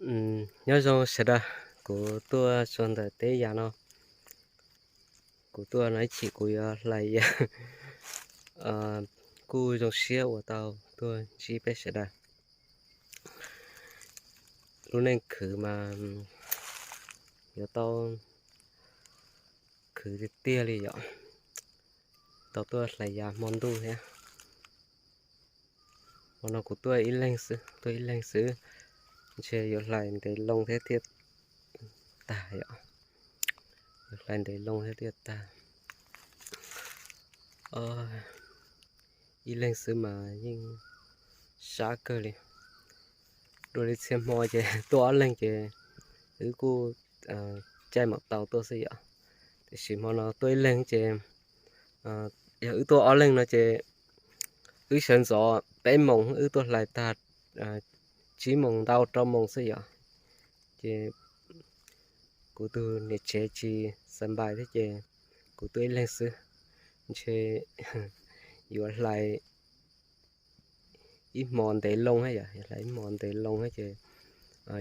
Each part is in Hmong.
Nyob zoo sawv daws, kuv tuaj txog ntawm teb yas no, kuv tuaj no ib chim kuv yuav hlais yas. Kuj zoo siab uas tau tuaj ntsib peb sawv daws. Lub neej khwv mas yuav tau khwv tiag tiag li yom. Tau tuaj hlais yas hmo ntuj thiab. Hmo no kuv tuaj ib leeg xwb, tuaj ib leeg xwb, ntshe yuav hlais ntev loo thiab thiaj tag yom. Yuav hlais ntev loo thiab thiaj tag. Ib leeg xwb mas yeej sab kawg li. Dua li txhia hmo ces tuaj ob leeg ces wb kuj caij mam tau tuaj xwb yom. Tiam sis hmo no tuaj ib leeg ces, yog wb tuaj ob leeg no ces wb sawv ntxov peb moos wb tuaj hlais tag tsib moos ntau rau moos xwb yom. Ces kuv tus niam tsev tsis xa npais thiab ces kuv tuaj ib leeg xwb, ntshe yuav hlais ib hmo ntev loo yom, yuav hlais ib hmo ntev loo ces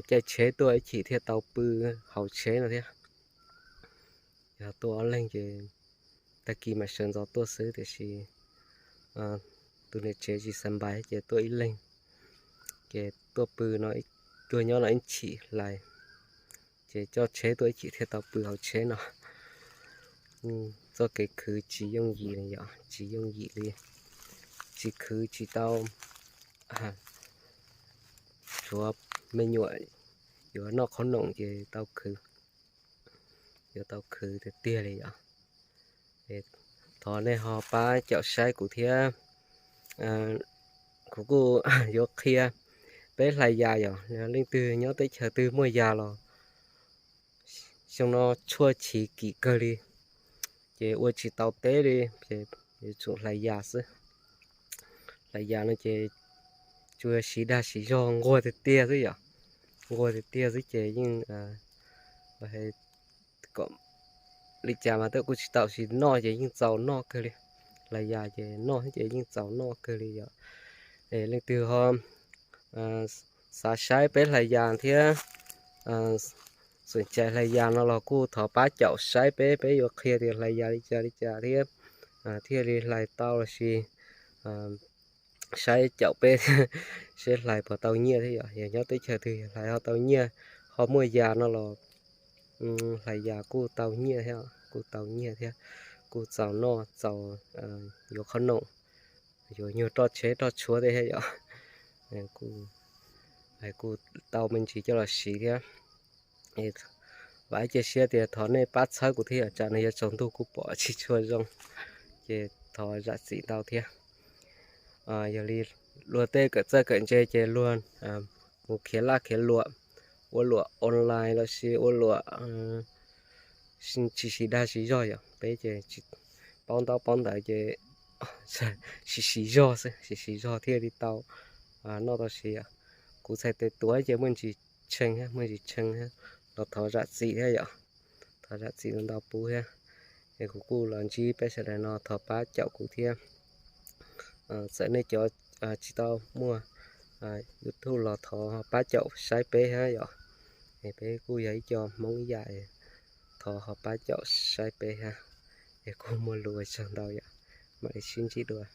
caij tsheb tuaj ib chim thiaj tau pw hauv tsheb no thiab. Yog tuaj ob leeg ces tag kis mam sawv ntxov tuaj xwb, tiam sis tus niam tsev tsis xa npais ces tuaj ib leeg, ces tuaj pw no, tuaj nyob no ib chim hlais, ces coj tsheb tuaj ib chim thiaj tau pw hauv tsheb no. Txoj kev khwv tsis yooj yim li yom, tsis yooj yim li. Tsis khwv tsis tau, tshuav me nyuam yuav noj qhob noom ces tau khwv, yuav tau khwv tiag tiag li yom. Thov nej ho pab caum saib kuv thiab. Kuv kuj yuav qhia peb hlais yas yom, leej twg nyob teb chaws twg muaj yas los xyoo no tshuaj chiv kim kawg li, ces ua tsis tau teb li, ces yuav tsum hlais yas xwb. Hlais yas no ces tsuas siv dag siv zog nquag tiag tiag xwb yom, nquag tiag tiag xwb ces yeej kom li cas mas twb kuj tsis tau, sis noj ces yeej txaus noj kawg li. Hlais yas ces noj ces yeej txaus noj kawg li yom. Leej twg ho xav saib peb hlais yas thiab xom cai hlais yas no los kuj thov pab caum saib peb, peb yuav qhia tias hlais yas li cas li cas thiab thiaj li hlais tau lossis saib caum peb thiab, seb hlais puas tau nyiaj thiab yom. Yog nyob teb chaws twg yog hlais ho tau nyiaj, ho muaj yas no los hlais yas kuj tau nyiaj thiab, kuj tau nyiaj thiab, kuj txaus noj txaus yuav qhob noom, yuav nyuag roj tsheb roj tshuab thiab yom. Kuj tau me ntsis coj los siv thiab. Vam ib cia siab tias thov nej pab txhawb kuv thiab yom, tsam no yuav tsaus ntuj kuj pom tsis tshua zoo, ces thov zam txim ntau thiab. Yog li luag tej kawm txawj kawm ntse ces luag mus khiav laj khiav luam, ua luam online lossis ua luam tsis siv dag siv zog yom. Peb ces paub ntaub paub ntawv ces siv siv zog xwb, siv siv zog thiaj li tau noj tau siv. Kuv txhais tes tuav ces muaj ntsis tshee thiab, muaj ntsis tshee thiab, los thov zam txim thiab yom. Thov zam txim ntau pub thiab. Es kuv kuj los ntsib peb sawv daws no thov pab caum kuv thiab. Txawm nej cov tsis tau muaj YouTube los thov pab caum saib peb thiab yom. Es peb kuj yog ib co Hmoob ib yam, thov ho pab caum saib peb thiab. Es kuj muaj lus ua tsaug ntau yom, mam li sib ntsib dua.